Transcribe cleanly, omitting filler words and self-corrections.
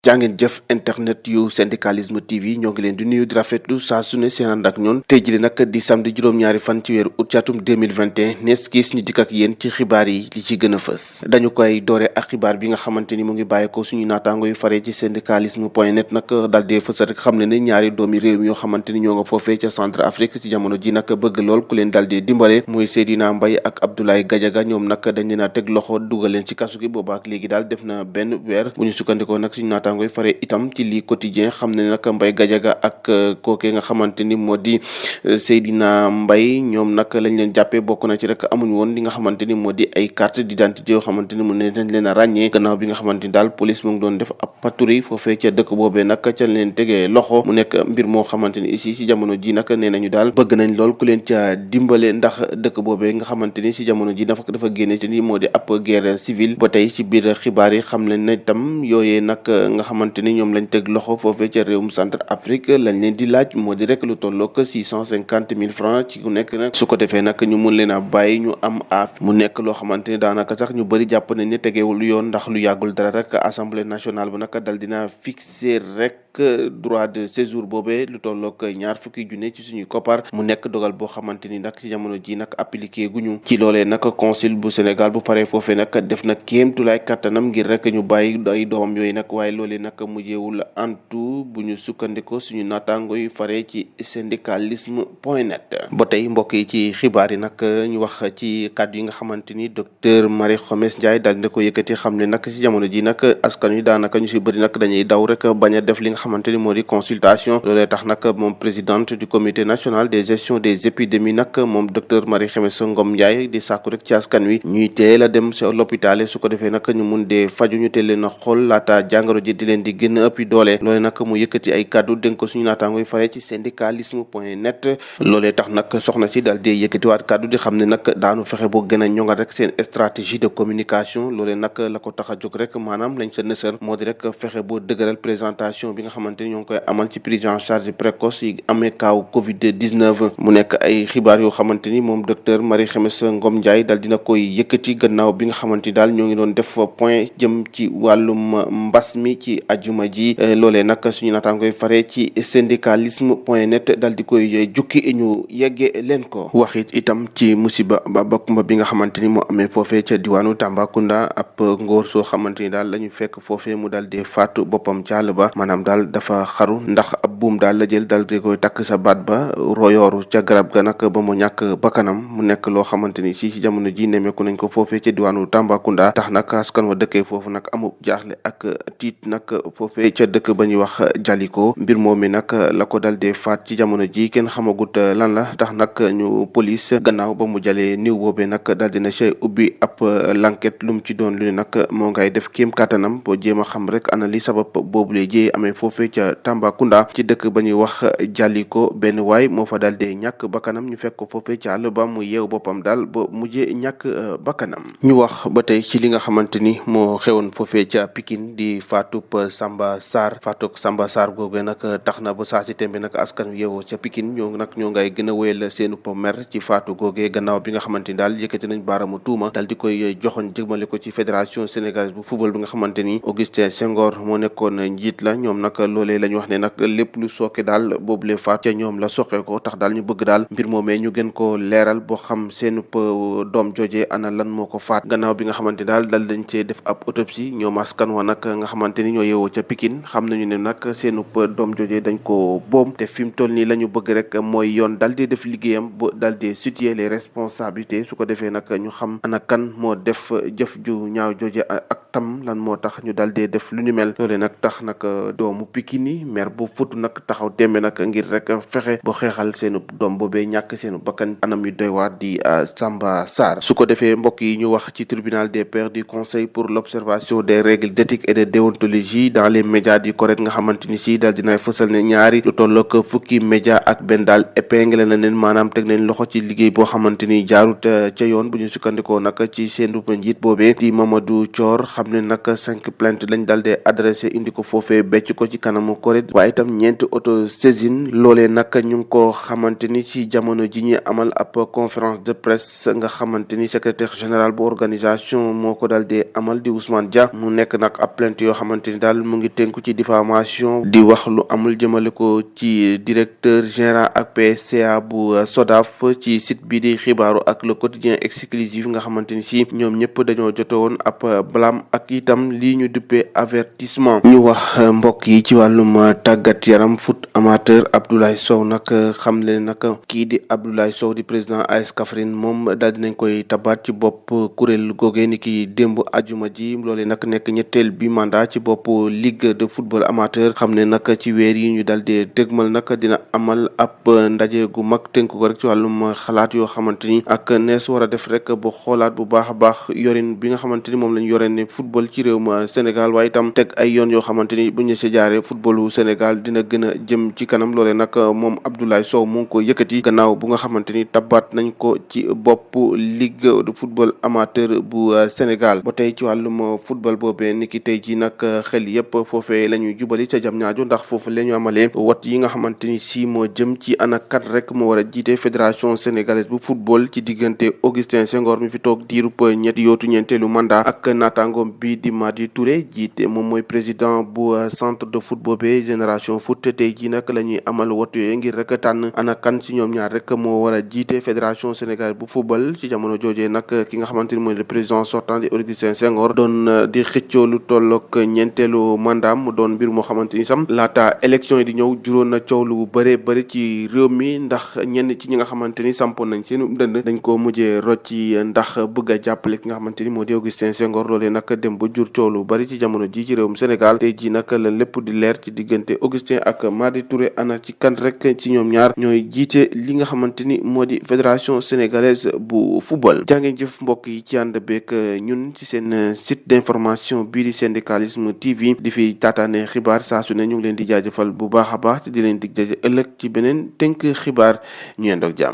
jàngeen jëf internet yu syndicalisme TV ñoo ngi leen di nuyu di rafetlu saa su ne seen ànd ak ñun tey jii nag di samedi juróom-ñaari fan ci weeru août ci atum 2021 nees gis ñu dikk ak yéen ci xibaar yi li ci gën a fës dañu koy doore ak xibaar bi nga xamante ni mu ngi bàyyeekoo suñu naataango yu faree ci syndicalisme point net nag daal di fës rek xam ne ñaari doomi réew mi yoo xamante ni ñoo nga foofee ca centre Afrique ci jamono ji nag bëgg lool ku leen daal di dimbale muy Seydina Mbaye ak Abdoulaye Gadiaga ñoom nag dañ leen a teg loxo dugal leen ci kasu gi boobaak léegi daal def na benn weer bu ñu sukkandikoo nag suñu naataango yu faree itam ci lii quotidien xam ne nag Mbaye Gadiaga ak kooke nga xamante ni moo di Seydina Mbaye ñoom nag lañ leen jàppee bokk na ci rek amuñ woon li nga xamante ni moo di ay carte d'identité yoo xamante ni mu ne dañ leen a ràññee gannaaw bi nga xamante ni daal police mu ngi doon def ab patrouille foofee ca dëkk boobee nag ca leen tegee loxo mu nekk mbir moo xamante ni ici si jamono ji nag nee nañu daal bëgg nañ lool ku leen ca dimbale ndax dëkk boobee nga xamante ni si jamono ji dafa génne ci ni moo di ab guerre civile ba tey ci biir xibaar yi xam leen ne itam yooyee nag nga xamante ni ñoom lañ teg loxo foofee ca réewum centre Afrique lañ leen di laaj moo di rek lu tolloog 650 000 francs ci ku nekk nag su ko defee nag ñu mun leen a bàyyi ñu am aaf mu nekk loo xamante ni daanaka sax ñu bëri jàpp nañ ne tegewul yoon ndax lu yàggul dara rek assemblée nationale bu nag dal dina fixer rek droit de séjour boobee lu tolloog ñaar fukki junne ci suñuy koppar mu nekk dogal boo xamante ni nag ci jamono ji nag appliqué guñu ci loolee nag consul bu Sénégal bu faree foofee nag def na kéemtulaay kattanam ngir rek ñu bàyyi ay doomam yooyu nag waaye loolee nag mujjeewul antu bu ñu sukkandikoo suñu naataango yu faree ci syndicalisme point net ba tey mbokk yi ci xibaar yi nag ñu wax ci kàddu yi nga xamante ni docteur Marie Khemesse Ndiaye daal dina ko yëkkati xam ne nag ci jamono ji nag askan wi daanaka ñu si bëri nag dañuy daw rek bañ a def li nga xamante ni moo di consultation loolee tax nag moom présidente du comité national de gestion des épidémies nag moom docteur Marie Khemesse Ngom Ndiaye di sàkku rek ci askan wi ñuy teel a dem sa l'hôpital su ko defee nag ñu mun dee faju ñu teel leen a xool laata jàngoro ji di leen di gën a ëppi doole loolee nag mu yëkkati ay kàddu dénk ko suñu naataango yi faree ci syndicalisme point net loolee tax nag soxna si daal di yëkkatiwaat kàddu di xam ne nag daanu fexe boo gën a ñongal rek seen stratégie de communication loolee nag la ko tax a jóg rek maanaam lañ sa nësër moo di rek fexe boo dëgëral présentation bi nga xamante ni ñoo ngi koy amal ci prise en charge précoce yi amee kaaw Covid 19 mu nekk ay xibaar yoo xamante ni moom docteur Marie Khemesse Ngom Ndiaye daal dina koy yëkkati gannaaw bi nga xamante ni daal ñoo ngi doon def point jëm ci wàllum mbas mi ci ajuma ji loolee nag suñu naataangoy faree ci syndicalisme point net dal di koy jukki ñu yeggee leen ko waxit itam ci musiba bakumba bi nga xamante ni moo amee foofee ca diwaanu Tambacounda ab ngóor soo xamante ni daal la ñu fekk foofee mu daal di faatu boppam caal ba maanaam daal dafa xaru ndax ab buum daal la jël dal di koy takk sa baat ba royooru ca garab ga nag ba mu ñàkk bakkanam mu nekk loo xamante ni si jamono ji nemeeku nañ ko foofee ca diwaanu Tambacounda tax nag askan wa dëkkee foofu nag amu jaaxle ak tiit nag foofee ca dëkk ba ñuy wax Jaliko mbir moom mi nag la ko dal dee faat ci jamono ji kenn xamagut lan la tax nag ñu police gannaaw ba mu jalee niw boobee nag dal dina say ubbi ab l'enquête lu mu ci doon lu ne nag moo ngay def kéem kattanam boo jéem a xam rek ana li sabab boobu lee jee amee foofee ca Tambacounda ci dëkk ba ñuy wax Jaliko benn waay moo fa dal dee ñàkk bakkanam ñu fekk ko foofee ca àll ba mu yeew boppam daal ba mujjee ñàkk bakkanam ñu wax ba tey ci li nga xamante ni moo xewoon foofee ca Pikine di faatub Samba Sarr googu nag tax na ba saa si tembe nag askan wi yeewoo ca Pikine ñoo ngay gën a wéyal seenu po mer ci faatu googee gannaaw bi nga xamante ni daal yëkkati nañ baaramu tuuma daal di koy joxoñ jëmale ko ci fédération sénégalaise bu football bi nga xamante ni Augustin Senghor moo nekkoon njiit la ñoom nag loolee la ñu wax ne nag lépp lu sooke daal boobule faat ca ñoom la soqe ko tax daal ñu bëgg daal mbir moomee ñu gën ko leeral boo xam seenu doom jojee ana lan moo ko faat gannaaw bi nga xamante daal dañ cee def ab autopsie ñoom askan wa nag nga xamante ni ñoo yeewoo ca Pikine xam nañu ne nag seenu doom jojee dañ ko boom te fi mu toll nii la ñu bëgg rek mooy yoon dal di def liggéeyam ba dal di situer les responsabilités su ko defee nag ñu xam ana kan moo def jëf ju ñaaw jooje ak tam lan moo tax ñu dal di def lu ni mel loole nag tax nag doomu Pikine maire bu futu nag taxaw tembe nag ngir rek fexe ba xeexal seenu doom boobee ñàkk seenu bakkan anam yu doy waar di Samba Sarr su ko defee mbokk yi ñu wax ci tribunal des pairs du conseil pour l'observation des règles d'éthique et de déontologie dans les médias du CORED nga xamante ni si daal dina fësal ne ñaari lu tollook fukki média ak benn daal épingle na leen maanaam teg nañ loxo ci liggéey boo xamante ni jaarut ca yoon bu ñu sukkandikoo nag ci seen njiit boobee di Mamadou Thior xam ne nag 5 plainte lañ daal di adressé indi ko foofee becc ko ci kanamu CORED waaye itam ñeenti auto saisine loolee nag ñu ngi ko xamante ni ci jamono ji ñuy amal ab conférence de presse nga xamante ni secrétaire général bu organisation moo ko daal di amal di Ousmane Dia mu nekk nag ab plainte yoo xamante ni daal mu ngi tënku ci diffamation di wax lu amul jëmale ko ci directeur général ak PCA bu SODAV ci site bi di xibaaru ak le quotidien exclusif nga xamante ni si ñoom ñëpp dañoo jote woon ab blâme ak itam lii ñu duppee avertissement. ñu wax mbokk yi ci wàllum tàggat yaram foot amateur Abdoulaye Sow nag xam leen nag kii di Abdoulaye Sow di président AS Kaffrine moom daal dinañ koy tabaat ci bopp kuréel googee ni ki démb ajuma ji loolee nag nekk ñetteel bi mandat ci bopp ligue de football amateur xam ne nag ci weer yi ñu daal di dégmal nag dina amal ab ndaje gu mag tënk ko rek ci wàllum xalaat yoo xamante ni ak nees war a def rek bu xoolaat bu baax a baax yorin bi nga xamante ni moom lañ yoree ne football ci réew ma Sénégal waaye itam teg ay yoon yoo xamante ni bu ñu si jaaree footballu Sénégal dina gën a jëm ci kanam loolee nag moom Abdoulaye Sow mu ngi ko yëkkati gannaaw bu nga xamante ni tabaat nañ ko ci bopp ligue de football amateur bu Sénégal ba tey ci wàllum football boobee ni ki tey ji nag xel yëpp foofee la ñuy jubali ca jam ñaajo ndax foofu la ñu amalee wat yi nga xamante ni si moo jëm ci ana kat rek moo war a jiite fédération sénégalaise bu football ci diggante Augustin Senghor mi fi toog diirub ñeenteelu mandat ak naataangoom bi di Madi Touré jiite moom mooy président bu centre de foot boobee génération foot tey ji nag la ñuy amal wat yooyu ngir rek tànn ana kan si ñoom ñaar rek moo war a jiite fédération sénégalaise bu football ci jamono joojee nag ki nga xamante ni mooy le président sortant di Augustin Senghor doon di xëccoo lu tollook ñeenteelu mandat mu doon mbir moo xamante ni sam laata élection yi di ñëw juróon na coow lu bëri ci réew mi ndax ñenn ci ñi nga xamante ni sampoon nañ seen dënd dañ ko mujjee rocci ndax bëgg a jàppale ki nga xamante ni moo di Augustin Senghor loolee nag dem ba jur coow lu bëri ci jamono ji ci réewum Sénégal tey ji nag la lépp di leer ci diggante Augustin ak Madi Touré ana ci kan rek ci ñoom ñaar ñooy jiite li nga xamante ni moo di fédération sénégalaise bu football. jàngeen jëf mbokk yi ci ànd beeg ñun ci seen site d'information bii di syndicalisme TV di fi taataane xibaar saa su ne ñu ngi leen di jaajëfal bu baax a baax te di leen dig jaajëf ëllëg ci beneen tënk xibaar ñu yendoog jàmm.